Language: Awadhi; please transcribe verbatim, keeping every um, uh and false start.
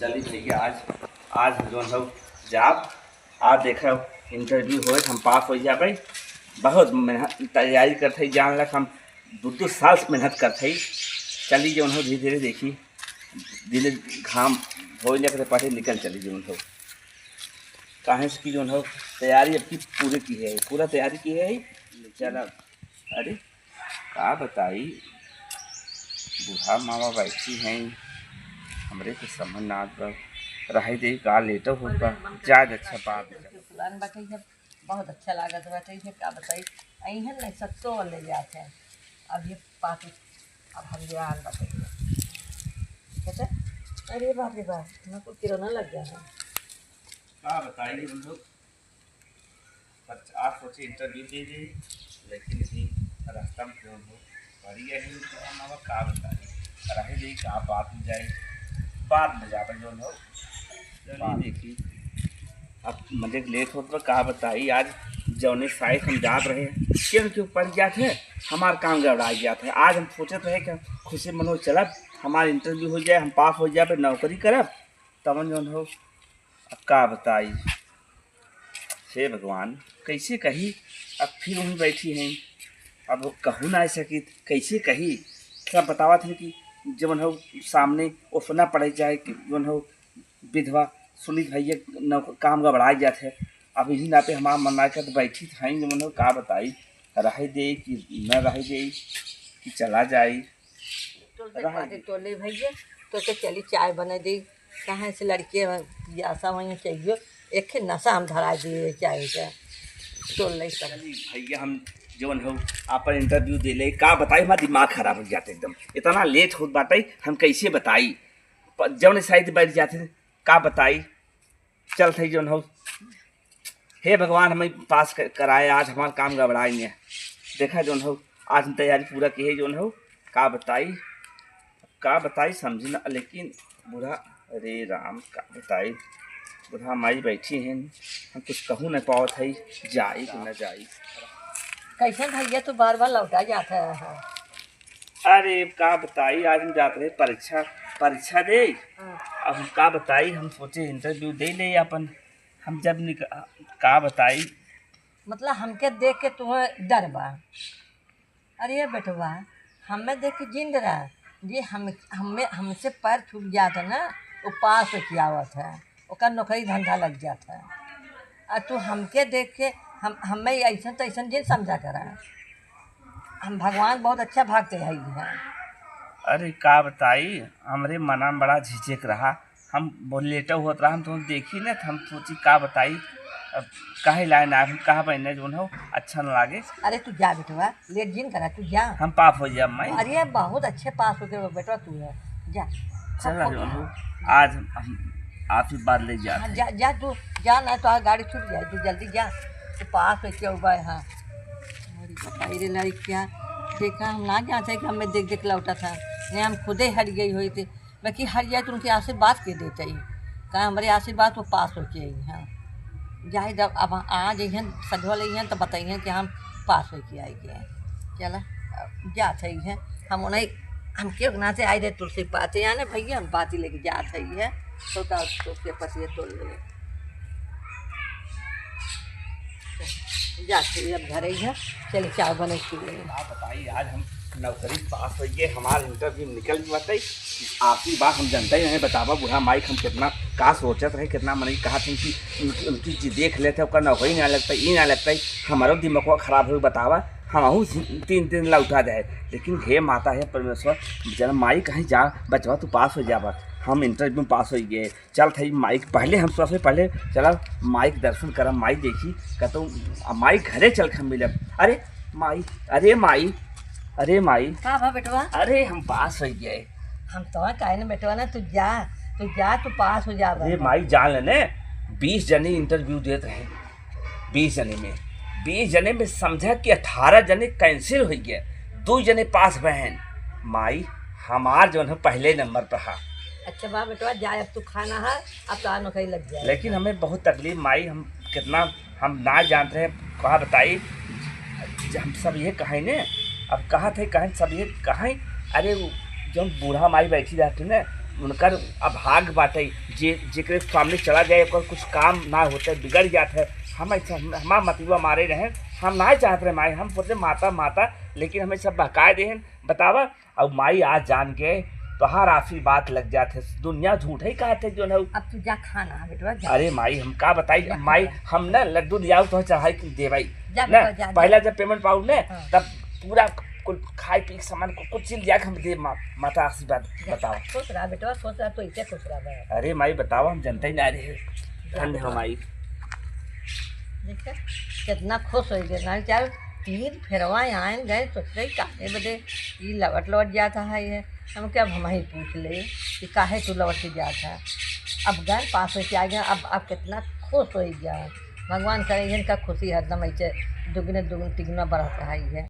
चली भैया, आज, आज हम जौन हो जाब, आज देखा interview होए, हम पास हो जाबे। बहुत मेहनत, तैयारी करत हई, जान लग हम दो दो साल से मेहनत करत हई। चली जौन हो धीरे धीरे देखी, दिन घाम होए लेकर पढ़े निकल चली जौन हो, काहे से कि जौन हो तैयारी अब की पूरी की है, पूरा तैयारी की है। चला, अरे का बताई, बूढ़ा मामा बैठी हैं, हमरे के समझ ना आवत बा। रहे दे, का लेटो होत बा, जाए दे, अच्छा बात। पुरान बाटे है, बहुत अच्छा लागत बाटे है, का बताई। अइहन नहीं, सत्तो ले जात है। अब ये पाती, अब हम ये आन बाटे। कहते, अरे बाप रे बाप, इतना कुल किराना लग गया है। का बताई हम लोग, पर आज सोचे interview दे दे, लेकिन भी रास्ता में क्यों हो, पड़ी यही तो हम अब का बताई, रहे दे, का बात में जाई, बाद में जाबे जौन हो। चलिए बात। देखी, अब मुझे लेट होत बा, का बताई, आज जौने साइड हम जात रहे, क्यों क्यों पड़ जात है, हमार काम गड़बड़ा जात है। आज हम सोचत रहे कि हम खुशी मनो चलब, हमार interview हो जाए, हम पास हो जाबे, नौकरी करब, तवन जौन हो। अब का बताई, हे भगवान, कैसे कही, अब फिर वहीं बैठी हैं, अब कहू ना सकित, कैसे कही। सब बतावत हैं कि जौन हो सामने ओफना पड़े जाए, कि जौन हो विधवा सुनीत भैया न काम गड़बड़ाए जात है। अब यही नाते हमार मन ना करत बैठी हैं, जौन हो का बताई, रहे दे कि न रहे दे कि चला जाई। तोल से रहा पानी दे। तोले भैया, तो के चली चाय बना दे। कहाँ से लड़के पियासा वहीं चाहिए, एक नशा हम धरा दिए चाय का। तोल ले सब। चली भैया, हम जौन हो आपन interview दे ले, का बताई, हमार दिमाग खराब हो जाते एकदम, इतना लेट होत बाटे, हम कैसे बताई। प-, जौन साइड बैठ जाते, का बताई। चल थे जौन हो, हे भगवान, हमें पास क-, कराए, आज हमार काम गड़बड़ाई है। देखा जौन हो, आज हम तैयारी पूरा की है जौन हो, का बताई, का बताई, समझी ना, लेकिन बूढ़ा, अरे राम, का बताई, बूढ़ा माई बैठी हैं, हम कुछ कहू नहीं पावत है, जाई कि न जाई। कैसे भैया तू बार बार लौटा जात है? अरे का बताई, आज हम जात रहे परीक्षा, परीक्षा दे। हाँ। अब हम का बताई, हम सोचे interview दे ले अपन, हम जब निक-, का बताई। मतलब हमके देख के तुम्हें डर बा? अरे बेटवा, हमें देख के जिन डरा, जे हम, हमें, हमसे पैर छूट जात है ना, वो पास होके आवत है, ओकर नौकरी धंधा लग जात है। आ तू हमके देख के हम, हमें ऐसन तैसन जिन समझा करा। हम भगवान बहुत अच्छा भागते हैं। अरे का बताई, हमरे मना में बड़ा झिझक रहा, हम बहुत लेट होत रहा, हम तो देखी न, हम सोची का बताई, अब काहे लाए ना, हम कहा बहने जौन हो अच्छा न लागे। अरे तू जा बेटवा, लेट जिन करा, तू जा। हम पाप हो जाब माई। अरे बहुत अच्छे पास हो गए बेटवा तू है, जा। चल हम जौन हो, आज हम, हम आशीर्वाद ले जात हाँ, है। जा, जा तू, जा ना तो गाड़ी छूट जाए, तू जल्दी जा, तू पास हो के उबा है। अरे बताई रे लड़किया, देखा हम ना जानते कि हमें देख देख लौटा था, नहीं हम खुदे हट गई हुई थी। बाकी हर जाए तो उनके आशीर्वाद के देते ही, कहा हमरे आशीर्वाद वो पास होके आई हैं। जाए जब अब आ जइहन, सजवल अइहन, तो बताइहन कि हम पास होके आई गए। चला, अब जात है, हम उन्हें, हम क्यों ना से आए रहे तुलसी पाते, यानी भैया हम पाती लेके जात है, तो का तो के पतिये तोड़ ले। जात है, अब घरे ही है, चले चाय बने के लिए। का बताई, आज हम नौकरी पास होइए, हमार interview निकल गई बाटे। आखिरी बात हम जनता ही नहीं बतावा, बूढ़ा माई के हम कितना का सोचत रहे, कितना मनई कहत हैं कि उनकी, उनकी जी देख लेते, ओकर नौकरी ना लगता, ई ना लगता, हमारो दिमागवा खराब हो बतावा, हमहू तीन दिन लौटा जाए। लेकिन हे माता, हे परमेश्वर, जन माई कहीं जा, बचवा तू पास हो जावा, हम interview में पास हो गए, चल थई माई के, पहले हम सबसे पहले चला माई के दर्शन करब, माई देखी, कहतौ, आ माई घरे चल के हम मिलब। अरे माई, अरे माई, अरे माई। का भा बेटवा? अरे हम पास हो गए। हम तो काहे न बेटवा ना, तू जा, तू जा, तू पास हो जा। अरे माई जान लेने, बीस जने interview देत रहे, बीस जने में, बीस जने में समझा कि अठारह जने cancel हो गए, दो जने पास भए हैं। माई हमार जौन है पहले नंबर पर हा। अच्छा बा बेटवा, जाए अब तू खाना है, अब तो आनो कहीं लग जाए। लेकिन हमें बहुत तकलीफ माई, हम कितना हम ना जानत रहे, कहा बताई, ज-, हम सब ये कहें ने, अब कहा थे कहें सब ये कहें, अरे वो जौन बूढ़ा माई बैठी रहती ने, उनकर अभाग बाटे, जे, जेकरे सामने चला जाए, ओकर कुछ काम ना होते, बिगड़ जात है। हम ऐसा, हम, हमार मतलबा मारे रहे, हम ना चाहत रहे माई, हम बोलते माता, माता, लेकिन हमें सब बहकाए दे हैं। बतावा, अब माई आज जान के तोहार आशीर्वाद लग जात है, दुनिया झूठ है कहत है जो है। अब तू जा खाना बेटवा, जा। अरे माई, हम का बताई, जा माई, खाना। हम ना लड्डू लियाऊ तो चढ़ाई के देवाई जा ना, बेटवा, जा, जा। पहला जब पेमेंट पाऊ ना, हाँ। तब पूरा कुल खाए पी के सामान को कुछ चीज लिया के हम दे मा-, माता आशीर्वाद जा। बताओ। खुश रहा बेटवा, खुश रहा, तो इसे खुश रहा बे। अरे माई, बताओ, हम जनते ही ना रहे। जा धन्य हो बेटवा। माई। देखा, कितना खुश होइ गए ना, चाहे तीन फेरवा आए गए, सोच रही काहे बदे ई लवट लवट जात है ये। हम क्या, अब हम ही पूछ ले कि काहे तू लवट के जात है। अब गए पास होके आ गया, अब, अब कितना खुश होइ गया। भगवान करे इनका खुशी हरदम ऐसे दुगने दुगने तिगुना बढ़त है ये।